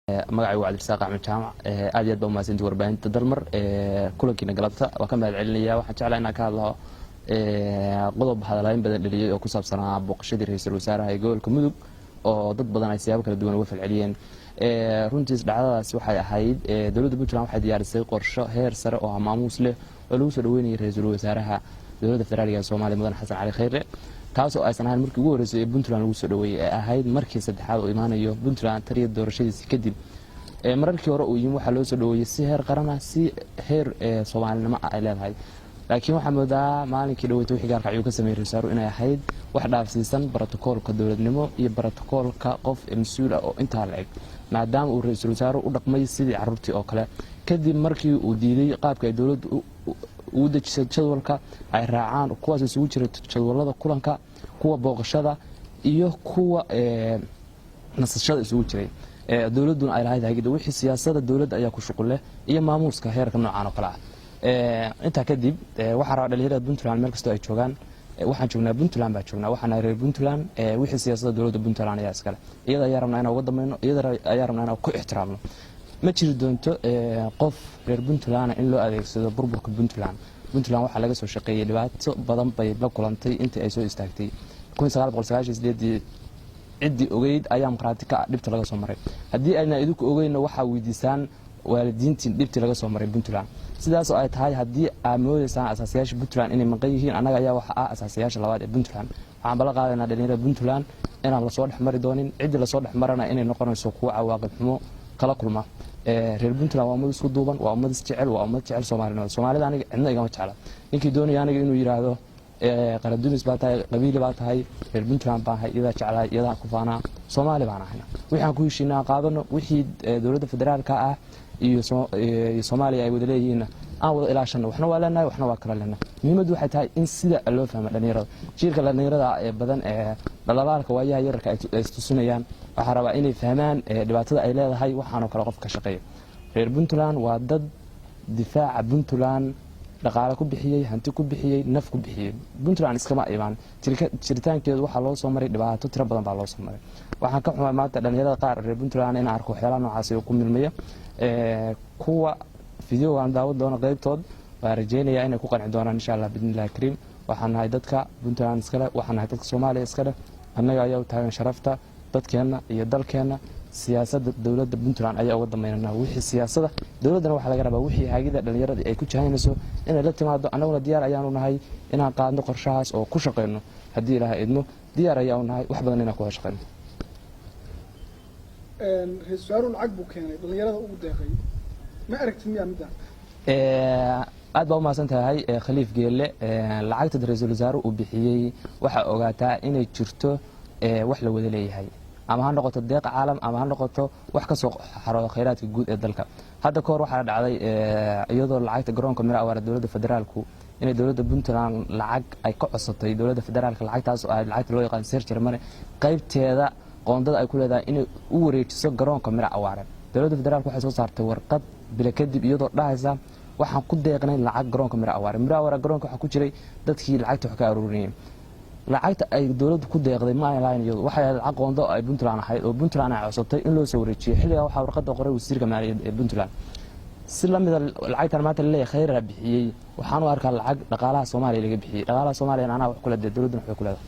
Magacaygu waa Cabdirasaaq Axmed Jaamac. Aad iyo aad baa umahadsantii warbaahinta Dalmar. Kulankiina galabta waa ka mahad celinaya. Waxaan jeclaa inaan ka hadlo qodob hadalhayn badan dheliyey oo ku saabsanaa booqashadii ra-iisul wasaaraha ee gobolka Mudug, oo dad badan ay siyaabo kala duwan uga falceliyeen. Runtiis dhacdadaasi waxay ahayd, dowladda Puntland waxay diyaarisay qorsho heer sare oo maamuus leh oo lagu soo dhaweynayay ra-iisul wasaaraha dowladda federaaliga ee Soomaaliya, Mudan Xasan Cali Khayre, taasoo aysan ahayn markii ugu horreysay ee Puntland lagu soo dhaweeyey, ee ahayd markii saddexaad oo imaanayo Puntland taliya doorashadiisi kadib. Mararkii hore uu yimi waxaa loo soo dhaweeyey si heer qaran ah, si heer soomaalinimo ah ay leedahay, laakiin waxaa moodaa maalinkii dhaweyta wixii Gaalkacyo ka sameeyey ra-isul inay ahayd wax dhaafsiisan brotokoolka dowladnimo iyo brotokoolka qof mas-uul ah oo intaa la eg, maadaama uu ra-iisul wasaaruhu u dhaqmay sidii caruurtii oo kale, kadib markii uu diiday qaabka ay dowladdu ugu dejisay jadwalka ay raacaan, kuwaas isugu jira jadwalada kulanka, kuwa booqashada iyo kuwa nasashada isugu jiray. Dowladduna ay lahayd hagida wixii siyaasada dowladda ayaa ku shuqul leh iyo maamuuska heerka noocan oo kale ah. Intaa kadib, waxaa rabaa dhalinyarada Puntland meel kastoo ay joogaan, waxaan joognaa Puntland baa joognaa, waxaan nahay reer Puntland. Wixii siyaasada dowladda Puntland ayaa iskale, iyada ayaa rabnaa inaan uga dambayno, iyada ayaa rabnaa inaan ku ixtiraamno. Ma jiri doonto qof reer Puntland in loo adeegsado burburka Puntland. Puntland waxaa laga soo shaqeeyey, dhibaato badan bay la kulantay intii ay soo istaagtay. Ciddii ogeyd ayaa markhaati ka ah dhibta laga soo maray. Haddii ayna idinku ogeynna, waxaa weydiisaan waalidiintii dhibtii laga soo maray Puntland. Sidaasoo ay tahay, haddii aad moodeysaan asaasayaasha Puntland inay maqan yihiin, annaga ayaa waxa ah asaasayaasha labaad ee Puntland. Waxaan bala qaadaynaa dhalinyarada Puntland inaan lasoo dhex mari doonin. Ciddii lasoo dhex marana inay noqonayso kuwo cawaaqib xumo kala kulma. Reer Puntland waa ummad isku duuban, waa ummad isjecel, waa ummad jecel Soomaalinimada. Soomaalida aniga cidna igama jecla. Ninkii doonaya aniga inuu yidhaahdo qaradunis baa tahay, qabiili baa tahay, reer Puntland baan ahay, iyadaa jeclahay, iyadaa ku faanaa, Soomaali baan ahayna. Wixii aan ku heshiinaa qaadano, wixii dowladda federaalka ah iyo Soomaaliya ay wada leeyihiinna aan wada ilaashano. Waxna waa leenahay, waxna waa kala leenahay. Muhiimaddu waxay tahay in sida loo fahmo dhalinyarada, jiilka dhalinyarada ee badan ee dhalabaalka waayaha yararka ay istusinayaan. Waxaa rabaa inay fahmaan dhibaatada ay leedahay waxaanoo kale qof ka shaqeeya. Reer Puntland waa dad difaaca Puntland dhaqaale ku bixiyey, hanti ku bixiyey, naf ku bixiyey. Puntland iskama imaan, jiritaankeedu waxaa loo soo maray dhibaato tiro badan baa loo soo maray. Waxaan ka xumay maanta dhalinyarada qaar reer Puntland inaan arko waxyaalaha noocaasi oo ku milmaya. Kuwa videogaan daawan doono qaybtood waa rajeynayaa inay ku qanci doonaan, insha Allah, biidnillahi kariim. Waxaan nahay dadka Puntland iskale, waxaan nahay dadka Soomaaliya iskale. Annaga ayaa u taagan sharafta dadkeenna iyo dalkeenna. Siyaasadda dowladda Puntland ayaa uga dambeynana. Wixii siyaasada dowladdana waxaa laga rabaa, wixii hagida dhallinyaradii ay ku jahaynayso, inay la timaado. Annaguna diyaar ayaanu nahay inaan qaadno qorshahaas oo ku shaqayno. Haddii Ilaahay idmo, diyaar ayaanu nahay wax badan inaan ku wada shaqayno. Ra-isul wasaaruhu lacag buu keenay, dhallinyarada ugu deeqay, ma aragtid miyaa midaan? Aad baa umahadsan tahay, Khaliif Geelle. Lacagta ra-iisul wasaaruhu uu bixiyey, waxaa ogaataa inay jirto wax la wada leeyahay, ama ha noqoto deeq caalam ama ha noqoto wax ka soo xarooda khayraadka guud ee dalka. Hadda kahor waxaa dhacday, iyadoo lacagta garoonka Miro Awaara dowladda federaalku inay dowladda Puntland lacag ay ka codsatay dowladda federaalka, lacagtaas oo ahayd lacagta loo yaqaan surcharge money, qaybteeda qoondada ay ku leedahay inay u wareejiso garoonka Miro Awaare, dowladda federaalka waxay soo saartay warqad bila kadib, iyadoo dhahaysa waxaan ku deeqnay lacag garoonka Miro Awaare. Miro Awaare garoonka waxaa ku jiray dadkii lacagta wax ka aruurinayay. Lacagta ay dowladdu ku deeqday ma ay lahayn iyadu, waxay ahayd lacag qoondo ay Puntland ahayd oo Puntland ay codsatay in loo soo wareejiyey. Xilligaa waxaa warqadda qoray wasiirka maaliyadda ee Puntland. Si lamida lacagtan maanta laleeyahay Khayraa bixiyey, waxaan u arkaa lacag dhaqaalaha Soomaaliya laga bixiyey. Dhaqaalaha Soomaaliyana anaa wax kule dee, dowladduna waxbay ku leedahay.